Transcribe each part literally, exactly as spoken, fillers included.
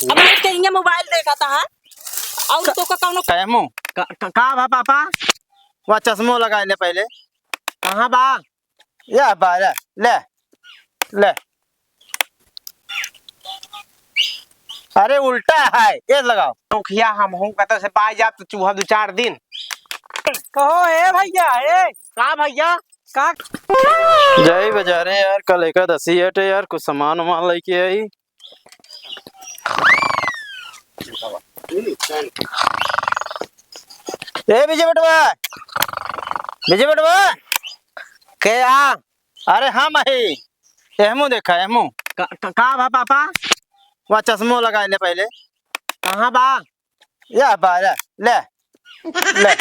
अब बैठ के हियाँ मोबाइल देखत हा। और तो का कौनो कहमू? का, का, का भा पापा? वह चश्मो लगाइ ले पहिले। कहाँ बा? या बा, ले, ले, ले। अरे उल्टा है, ये लगाओ। उखिया हमहूँ कतौ से पाइ जाब तो चूहा दू चार दिन। कहो, ए भइया, ए। का भइया? का? जाई बजारे यार, कल एकादशी हटे यार, कुछ सामान वामान लइके आई। ए विजय बेटवा, विजय बेटवा। के आ? अरे हम ही। एहमू देखा, एहमू। का, का, का भा पापा? वह चश्मो लगाइ ले पहिले। कहाँ बा? या बा, ले, ले, ले।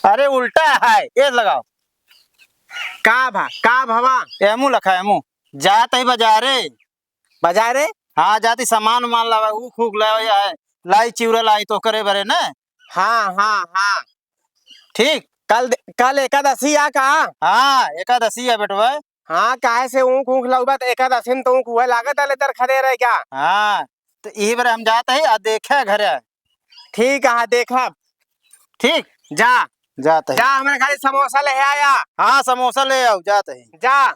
अरे उल्टा है, ये लगाओ। का भा, का भवा? एमू लखा, एमू। जात ही बजारे। बजारे? हाँ, जात ही सामान उमान लावा, ऊख ऊख लावा या है। लाई चिउरा लाई तो करे बरे न। हाँ, हाँ, हाँ। ठीक। कल दे-, कल एकादशी आ का? हाँ, एकादशी आ बेटवा। हाँ, काहे से ऊख ऊख लउबा त एकादशी में तो ऊख हुए लागत है, लेतर खदे रहे क्या? हाँ, तो यही बार हम जात ही आ देखे घरे। ठीक है, देखब। ठीक। जा। जात ही। जा, हमरे खातिर समोसा ले आया। हाँ, समोसा ले आओ, जात ही। जा।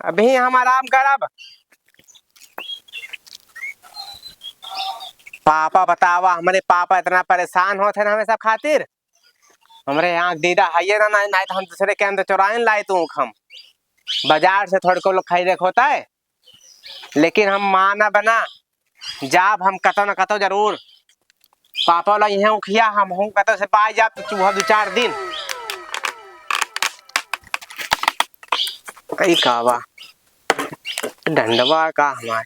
अभी हम आराम करब। पापा बतावा, हमरे पापा इतना परेशान होत हैं ना हमरे सब खातिर। हमरे यहाँ दीदा हइये ना, नहीं, नहीं तो हम दूसरे के अंदर चोराइन लाइत ऊख हम। बजार से थोड़को लोग खरीदे के होत है, लेकिन हम मानब ना, जाब हम कतौ न कतौ जरूर। पापा लइहें उखिया, हमहूँ कतौ से पाइ जाब तो चूहा दू चार दिन। कई का बा? डंडवा का हमार।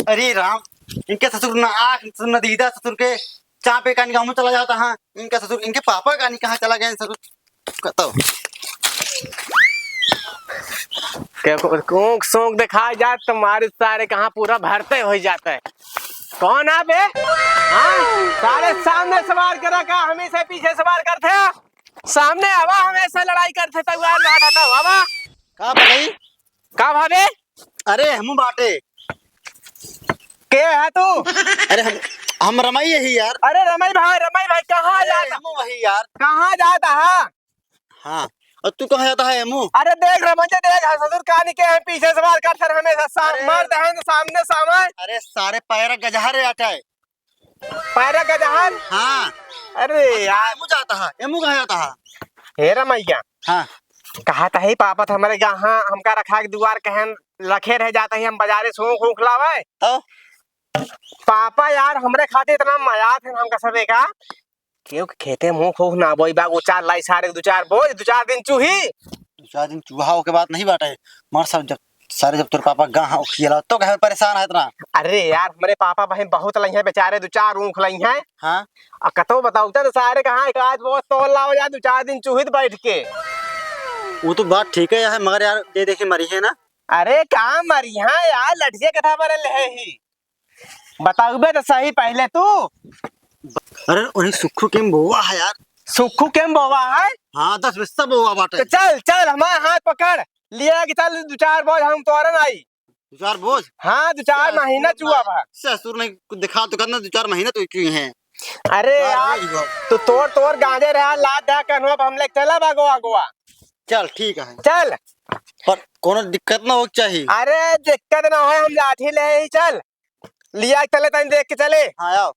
अरे राम, इनके ससुर ना आँख, ना दीदा, ससुर के चापे का निगाह में चला जाता है। इनका ससुर, इनके पापा का नहीं कहाँ चला गए ससुर, कतौ। के को-, कोंक सोंक दिखाई जात तो मारे सारे कहाँ पूरा भरते होइ जात है। कौन आ बे? हाँ? सारे सामने सवार करा का, हमेशा पीछे सवार करते हैं। सामने आवा, हमेशा लड़ाई करते तैयार रहा था, आवा। का भलई? का भावे? अरे हमू बाटे। के है तू? अरे हम, हम रमई ही यार। अरे रमई भाई, रमई भाई, कहाँ अरे जाता? हमू वही यार। कहाँ जाता है? हाँ, और तू कहाँ जाता है हमू? अरे देख रमई जी, देख, ससुर कानी के हैं, पीछे सवार कर सर हमेशा सा-, अरे। मर्द हैं तो सामने सामने। अरे सारे पैर गजहर आटा है। पैरा गजहर? हाँ। अरे और यार। एमू जाता है, एमू कहाँ जाता है? हे रमैया। हाँ। कहा त ही पापा त हमरे यहाँ हमका रखा के दुआर कहन रखे रह जाता ही, हम बजारे से ऊँख ऊँख लावे। तो? पापा यार हमरे खातिर इतना मयात है हमका सबे का। केहू के खेते में ऊँख ऊँख ना बोई बा, वो चार लाई सारे दो चार बोझ, दो चार दिन चूही। दो चार दिन चूहा के बात नहीं बाटे, मर सब जब सारे जब तोर पापा गाँव खियला तो कहे परेशान है इतना। अरे यार, हमरे पापा बहिन बहुत लई हैं बेचारे, दो चार ऊँख लई हैं। हाँ। आ कतो बताऊ तो सारे कहाँ एक आज वो तोल लाओ यार, दो चार दिन चूहित बैठ के। वो तो बात ठीक है यार, मगर यार ये देखे मरी है ना। अरे कहाँ मरी है यार, लठिया कथा पर ले ही। बताउबे तो सही पहिले तू। अरे, वही सुक्खू के में बोवा है यार। सुक्खू के में बोवा है? हाँ, दस बीस बोवा बाटे। तो चल, चल, हमार हाथ पकड़, लिया के चल, दो चार बोझ हम तोरन आई। दो चार बोझ? हाँ, दो चार महीना चुआ बा। ससुर नहीं दिखा तो करना, दो चार महीना तो चुए हैं। अरे यार, तू तोर, तोर गांजे रहा, लाद दे कन्हवा, अब हम लेके चला बा गोवा, गोवा। चल, ठीक है। चल। पर कोनो दिक्कत ना हो के चाही। अरे, दिक्कत ना हो, हम लाठी ले ही, चल। लिया के चले, तनी देख के चले। हाँ, आओ।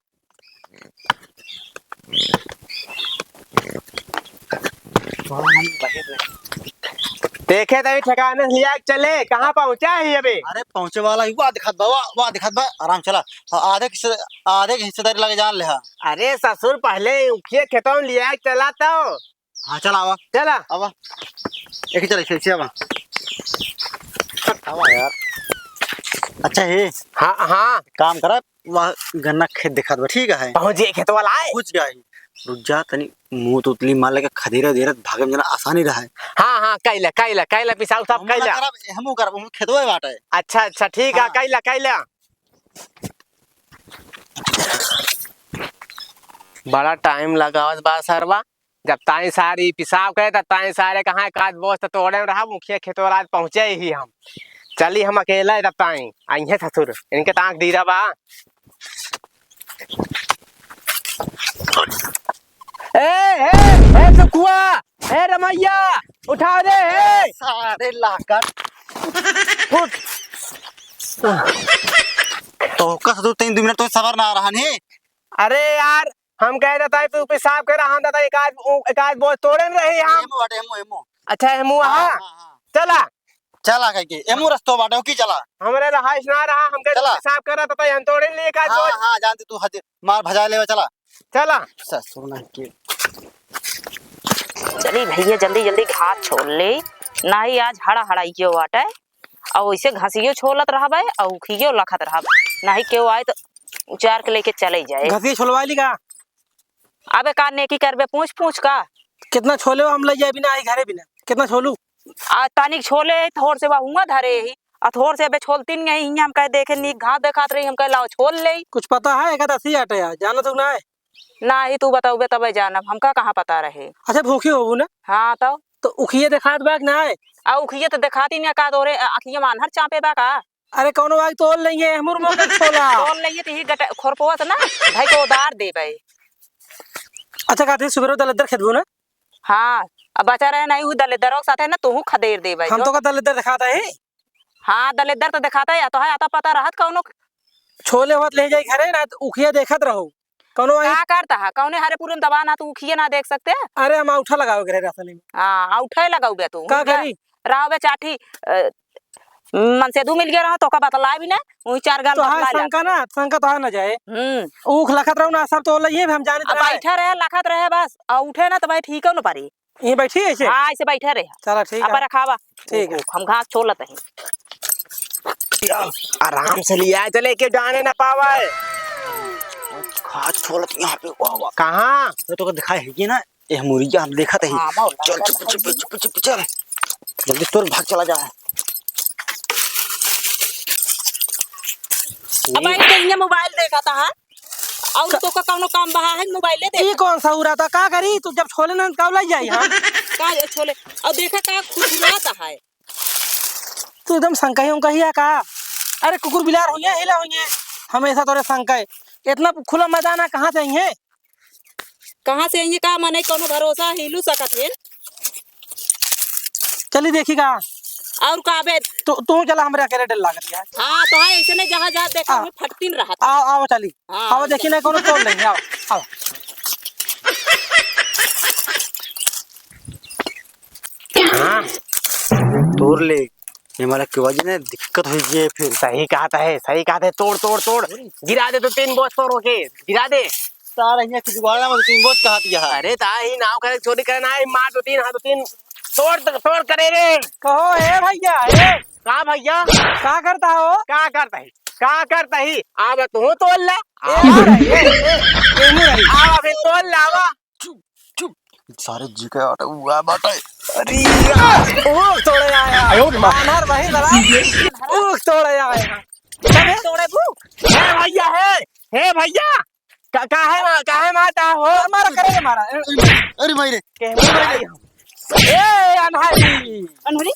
देखे तनी ठिकाने से लिया के चले, कहाँ पहुँचा है अबे? अरे, पहुँचे वाला ही, वाह दिखात बा, वाह, वाह दिखात बा, आराम चला। हाँ, आधे के हिस्से-, आधे के हिस्सेदारी लगे जान ले हा। अरे ससुर, पहले उखिए खेतों में लिया के चला तो। हाँ, चल आवा। चला। आवा। एक ही चल, ऐसे, ऐसे आवा। आवा यार। अच्छा हे। हाँ, हाँ। काम करा, वह गन्ना खेत दिखात बा, ठीक है? पहुँच गए खेत वाला आए? पहुँच गया है। रुक जा, तनी मुँह तुतली मार लेके खदेरे देरत भागे में जना आसानी रहे। हाँ, हाँ, कैला, कैला, कैला, पिसाब उसाब हमहू ना कैला। करब, हमहू करब, हमहू खेतवे बाटे। अच्छा, अच्छा, ठीक है, हाँ। कैला, कैला। बड़ा टाइम लगावत बा सरवा। जब ताई सारी पिसाब करे, तब ताई सारे कहाँ एक आध बोझ तो तोड़े में रहा, मुखिया खेतवा आज पहुँचे ही हम। चली हम अकेला है तब ताई, आई है ससुर, इनके ताक दीरा बा। ए, ए, ए, सुखुआ, ए, रमैया, उठा रे, ए। सारे लाकड़। उठ। तो कस दो तीन, दो मिनट तो सबर ना रहा नहीं। अरे यार, हम कह देता है तू पेशाब कर रहा, हम देता एक आध, एक आध बोझ तोड़े न रही हम। एमो हटे, एमो, एमो। अच्छा, एमो, हाँ, हाँ। हाँ, हाँ। चला। चला कह के, एमो रस्तो बाटे, ओकी चला। हमरे रहाइश ना रहा, हम कह चला। पेशाब कर रहा था, हम तोड़े लिए एक आध हाँ, बोझ। हाँ, जानते तू हज-, मार भजा लेवे, चला। चला। ससुर नहीं के। चली भैया, जल्दी, जल्दी घास छोल ले, नाही आज हड़ा हड़ाइयो बाटे। अउ वैसे घसियो छोलत रहबे, अउ उखियो लखत रहबे, नाही केहू आए तो उचार के लेके चले जाए। घसियो छोलवा ली का? अबे का नेकी करबे, पूछ पूछ का? कितना छोले हो, हम ले जाए बिना आई घरे बिना। कितना छोलू? आ, तानिक छोले, थोर से बा हुआ धरे ही, आ थोर से अबे छोलती नहीं है, हियां हम कहे देखे नीक घास देखात रही, हम कहे लाओ छोल ले। कुछ पता है, एकादशी आटे यार, जानो तो ना है? नाही, तू बतउबे तबे जानब, हमका कहाँ पता रहे। अच्छा, भूखी होबू ना? हाँ, तो? तो उखिये देखात बा कि नाही? आ, उखिये तो देखाती ना, का तोरे अखिये में आन्हर चापे बा का? अरे, कौनो बात तोल लेंगे, हमर मुंह का छोला। तोल लेंगे, तो ही गट-, खोरपवा से ना, भाई को उधार देबे। अच्छा, कहते सुबेरो दलिद्दर खेदबू ना? हाँ, अब बचा रहे नाही, उ दलिद्दरों के साथे ना, तोहू खदेर देबे, हम जो तो का दलिद्दर देखाता है? हाँ, दलिद्दर तो देखाता है, या तो है, आता पता रहत कौनो। छोले होत ले जाई घरे ना, तो उखिया देखत रहो। कौनो वहीं का करता है? कौने हरे पूरे में दबा ना, तू उखिए ना देख सकते? अरे, हम औठा लगावे के रहे रास्ता में। हाँ, औठे लगावे तू। का उनका करी? रावे चाठी, अ, मन से दू मिल गया रहा, तो का बतला भी ना, वही चार गाल तो बतला हाँ, ले। शंका ना, शंका तो है ना जाए। हम्म। ऊख लखत रहो ना, सब तो लइए, हम जाने अब तो रहे। बैठा रहे, लखत रहे बस, और उठे ना तो भाई ठीक हो ना पारी। ये बैठी है ऐसे? हाँ, ऐसे बैठे रहे। चला, ठीक अब है। रखावा। ठीक है। हम घास छोलत ही। आराम से लिया, चले के जाने ना पावे। घास छोलत यहाँ पे, वाह, वाह। कहाँ? मैं तो दिखाई है कि ना, ये मुर्गिया हम देखत ही। हाँ, मौला, चल, चल, चल, चल, चल, चल, चल। जल्दी तोर भाग चला जा। अब आई तो ये मोबाइल देखा था, हाँ? और क- तो का कौनो काम बहा है, मोबाइले देखा। ई कौन सा उरा था? का करी? तू जब छोले ना, कब लाई जाई, हाँ? का ये छोले? और देखा का खुरखुराता है। तू एकदम संकही उंकही है का? अरे कुकुर बिलार होइए, हिला होइए, हमेशा तोरे संकहे। इतना खुला मैदान है, कहाँ से आइए? कहाँ से आइए का, मने कौनो भरोसा हिलू सकत है? चली देखी का? और का बे? तू, तू चला, हमरे अकेले डर लागत है। हाँ, तो है ऐसे नहीं, जहाँ जहाँ देखा आ, हमें फटतीन रहा था। आओ, आओ चली। हाँ, आओ, देखी ना, कौनो तोड़ लेंगे, आओ, आओ। हाँ, तोड़ ले। ये हमारा के वजह ने दिक्कत हो जाए फिर। सही कहा था है, सही कहा था है। तोड़, तोड़, तोड़। गिरा दे तो तीन बोझ तोड़ के, गिरा दे। सारा यहाँ कुछ गाड़ा में तीन बोझ कहा दिया है। अरे ता ही नाव करे चोरी करे ना, मार दो तीन, हाँ दो तीन। तोड़, तोड़ करे रे। कहो, ए भैया, ए। का भैया? का करता हो? का करता है? का करता ही? आवा तू तोल ला। ए, आवा। ए, ए, ए, ए, नहीं रही। आवा फिर तोल लावा। चुप, चुप। सारे जी के आटे हुआ बाटे। अरे यार, ऊख तोड़े आया। आयो रे माँ। बानर वही लड़ा। ऊख तोड़े आया। तोड़े बू। हे भैया, हे, हे भैया। का, काहे मा-, काहे मारता हो? मारा, करे मारा। अरे भाई रे। के मारा? ए, अनहरी। अनहरी?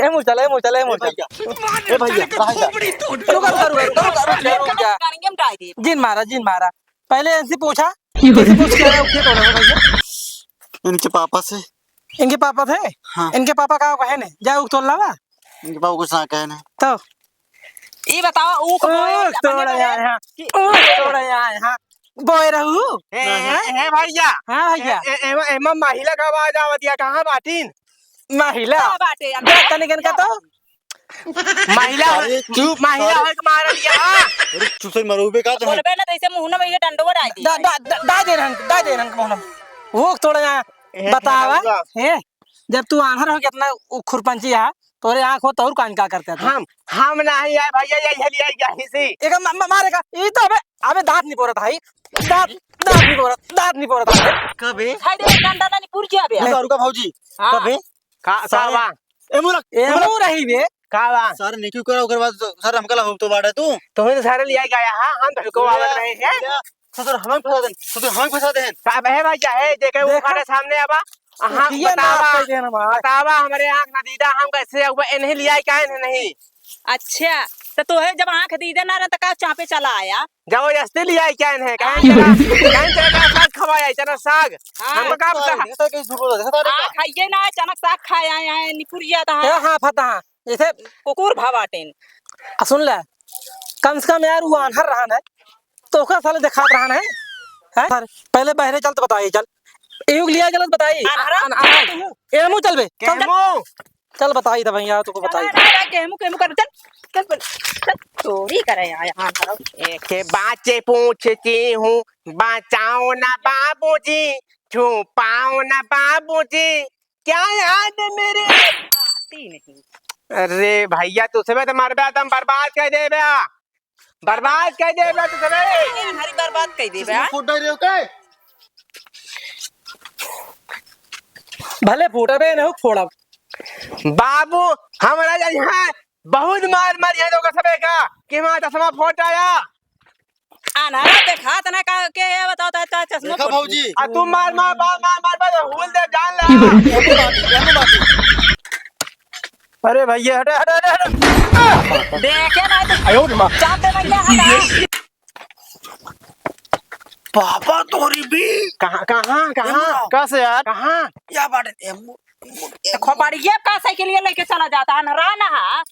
ए, मुँह चला, ए, मुँह चला, ए, मुँह चला। ए भैया, ए भैया, कहाँ जा? रुका, रुका, रुका, रुका, रुका, रुका, रुका। गाड़ी में डाल दे। जिन मारा, जिन मारा। पहले इनसे पूछा, इनसे पूछ के आया, उठिए, तोड़े हो भैया। इनके पापा से। इनके पापा थे? हाँ। इनके पापा का कहे ने? जा, ऊख तोड़ लावा। इनके पापा कुछ ना कहे ने। तो? ई बताओ, ऊख बोए ऊख तोड़े आए हैं। ऊख तोड़े आए हैं। बोए रहू? ए, ए, ए, भैया। हाँ, भैया। ए, ए, एमा, एमा महिला का आवाज आवत या, कहाँ बाटिन? महिला? का बाटे, जा, तनिक इनका तो। महिला, अरे चुप, महिला सारे। होइके मार दिया। अरे चुप से मरोबे का तो है। बोलबे ना तो ऐसे मुंह में ये डंडवा डाल दी। दा, दा, दा, दा दे रहन, दा दे रहन मुंह में। वो थोड़ा यहाँ ए, बतावा, ए, हे। जब तू आन्हर हो के इतना उ खुरपंची है, तोरे आँख हो तो और कान का करते तू? हम, हम नहीं आए भैया, ये, ये लिया, यही से। एक म-, म-, मारे का, ई तो अबे, अबे दाँत नहीं पोरत है, दाँत, दाँत नहीं पोरत, दाँत नहीं पोरत है। कबे? खाई दे, डंडा ना निपुर के अबे। नहीं, रुका भौजी, हाँ। कबे? का, का सारे बा? ए मूरख, ए ए मूरख। मूरख ही बे। का बा? सर, नहीं क्यों करा, ओकर बाद सर, हमका ला हम तो बाड़ा तू। तुम्हें तो सारे लिया गया, हाँ, हम तो को आवाज रहे हैं। ससुर, हमें फंसा देन, ससुर, हमें फंसा देन। का बे भाई, चाहे जेके वो देखा? हमारे सामने आबा, हाँ, ये ना बतावा, आपका कहना बा। बतावा, हमरे आँख ना दीदा, हम कैसे हुआ, इन्हें लिया क्या, इन्हें नहीं? अच्छा, तो तोहे जब आँख दीदा ना रहे, तो का चापे चला आया? जबरदस्ती लिया क्या इन्हें? कहें चला, कहें चला साग खवाया, चना साग। हाँ। हमको का पता? देखा था कि झूठ बोला, देखा था रे का? आ, खाइए ना, अचानक साग खाए आए हैं, निपुरिया था। ए, हाँ, फतहा। जैसे कुकुर भा बाटेन। आ, सुन ले, कम से कम यार, वो आन्हर रहन है, तो ओकर साले देखात रहन है, हैं? सर, पहले बहरे चल तो बताई, चल। एहू के लिया चल तो बताई। आन्हरा? आन-, आन्हर। एहमू चल बे, चल, चल। केहमू? चल बताई त भैया, तुको बताई। चला रे, केहमू, केहमू कर, चल, चल, चल, चल, चोरी करे आया, हाँ, धरो। एके बाचे पूछती हूँ, बचाओ ना बाबूजी, छुपाओ ना बाबूजी, क्या याद है मेरे? आती नहीं। अरे भैया, तुझसे मैं तो मरबे, तुम बर्बाद कर देबे। बर्बाद कर देबे तू सबे। ए, हमारी बर्बाद कर देबे, किसी को हाँ? फूट डाल रहे हो क्या? भले फूटबे, नहीं फोड़ब। बाबू, हमरा जा यहाँ बहुत मार मारी है लोग सबे का, कि हमारा चश्मा फूट आया। अनहरा देखात ना का, के ये बताओ, तो, तो चश्मा देखा फूट भौजी। आ तू मार, मार, मार, मार, मार, मार, हुल दे, जान ला। अरे भैया, हटे, हटे, हटे, हटे। देखे ना तो आयो रे माँ। चाप दे भैया, हटा। पापा तोरी भी। कहाँ, कहाँ, कहाँ? एमुआ। कहाँ से यार? कहाँ? या बाटे, एमू, एमू, तो खोपड़िया का साइकिल ये लेके चला जाता, अनहरा ना हा।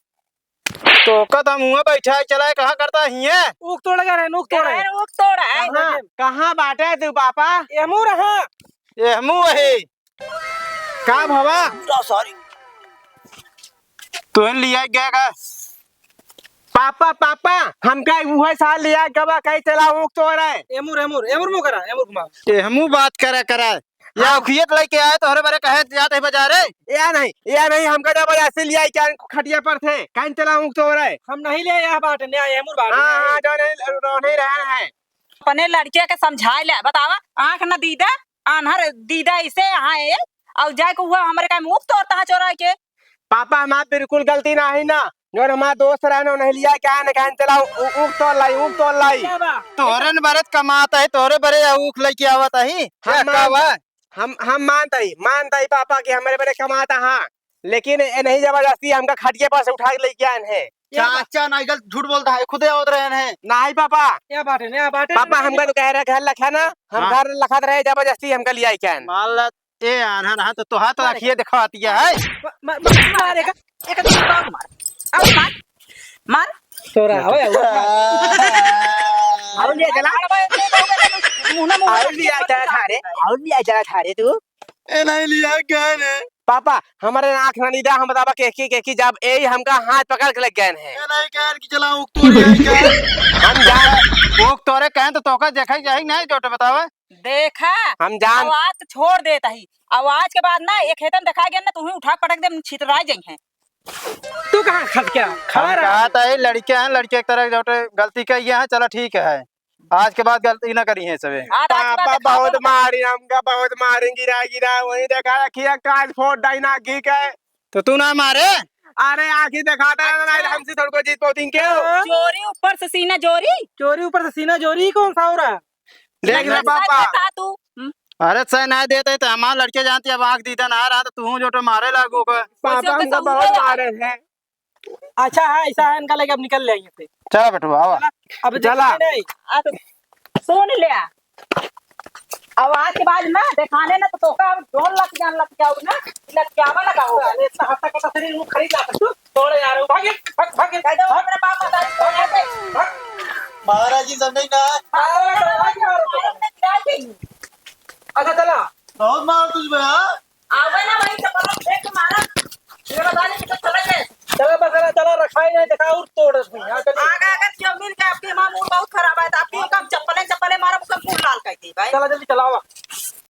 तो कद हम हुआ बैठा है, चला है, कहाँ करता है ये? ऊख तोड़े गए रहे, ऊख तोड़े। गए रहे, ऊख तोड़े। कहाँ, कहाँ बाटे तू पापा? एमू रहा। एहमू वही। का भवा? पूरा सारी। तुहन लिया गया का? पापा, पापा, हमका उहे साल लिया गवा, कहीं चला ऊख तोड़े। एमुर, एमुर, एमुर मु करा, एमुर घुमा। एहमू बात करा, करा। या हाँ। उखियत लेके आए, तोहरे बरे कहे जात है बाजारे? या नहीं, या नहीं, हमका जबरदस्ती लिया क्या खटिया पर थे, कहीं चला ऊख तोड़े। हम नहीं ले, यह बात, न्याय, एमुर बात, हाँ, न्याय। हाँ, जो नहीं, जो नहीं रहे हैं। अपने लड़के के समझाए ले, बतावा, आँख न दीदा, आन्हर दीदा इसे यहाँ है, और जाए के हुआ हमरे का मुँह तोड़ता है चोरा के। पापा, हमार बिल्कुल गलती नाही ना, जौन हमार दोस्त रहे ना, उन्हें लिया क्या न कहन चला, ऊ-, ऊख तोड़ लाई, ऊख तोड़ लाई। तोहरे न बरे कमात है, तोहरे बरे ऊख लेके आवत है। हम का मान-, बा? हम, हम मानत ही, मानत ही पापा कि हमरे बरे कमात है, हाँ। लेकिन ए नहीं जबरदस्ती हमका खटिया पर से उठा के लेके आए हैं। चाचा नाइगल झूठ बोलता है, खुदे आवत रहे हैं। नहीं पापा। क्या बात है, नया बात है? पापा हमका तो कह रहे घर लखा ना, हम हाँ। घर लखत रहे, जबरदस्ती हमका लिया क्या है? मान ला, ए आन्हर, हाँ, तो तोहा तो मारे। आँखिए दिखावतिया है। म-, म-, म-, मारे का, एक आध बार मार। अब मार, मार। तोरा हो या, वो खा। और लिया चला। मुँह ना मुँह और लिया चला, ठा रे, और लिया चला, ठा रे तू। ए, नहीं लिया, क्या रे? पापा, हमारे आँख ना नीदा, हम बतावा केकी, केकी जब ए हमका हाथ पकड़ के लग गए हैं। ए, नहीं, कह कि चला, उक तोरी है क्या? हम जान। उक तोरे कहें तो तोका देखा जाए नहीं, जो तो बतावा। देखा, हम जान। आवाज तो छोड़ देता ही। आवाज के बाद ना, एक हेतन देखा गया ना, तुम्हें उठा के पटक दे, हम छितरा जाई हैं। तू कहाँ खस गया? खड़ा हम रहा। कहा था, ये लड़के हैं, लड़के की तरह जो तो गलती कही है, चलो ठीक है। आज के बाद गलती ना करी है सबे। आज, आज के बाद पापा देखा बहुत करो। मारी हमका, बहुत मारी, गिरा, गिरा, वही देखा रखिए, कान फोड़ डाई ना घी के। तो तू ना मारे? अरे आँखी दिखाता है ना, नहीं तो हमसे थोड़ी को जीत पाती क्यों? चोरी ऊपर से सीना जोरी। चोरी ऊपर से सीना जोरी, कौन सा हो रहा? देख ले पापा। बता तू। हम्म। अरे सह ना देते तो हमार लड़के जानती, अब आँख दीदा ना रहा तो तू जो तो मारे लागू को। पापा हमका बहुत मारे हैं। अच्छा है, ऐसा है, इनका लेके अब निकल ले यहाँ से। चला बेटवा, आवा। अब चला। देखा नहीं। आ तो सुन ले। अब आज के बाद ना देखाने ना तो तोका अब जोन लग जान लग जाओ ना, लग जावा ना का होगा। अरे इतना हफ्ता का शरीर मुंह खरीद ला तू। छोड़ यार, भागे, भाग, भागे, कह दो भाग, अपने बाप मतारी को भाग, भाग। महाराज जी समझे ना। अरे, भाग यार, भाग। अच्छा चला। बहुत मार तुझ में, हाँ? आवे ना वही चप्पल फेंक के मारा। ये बता दे।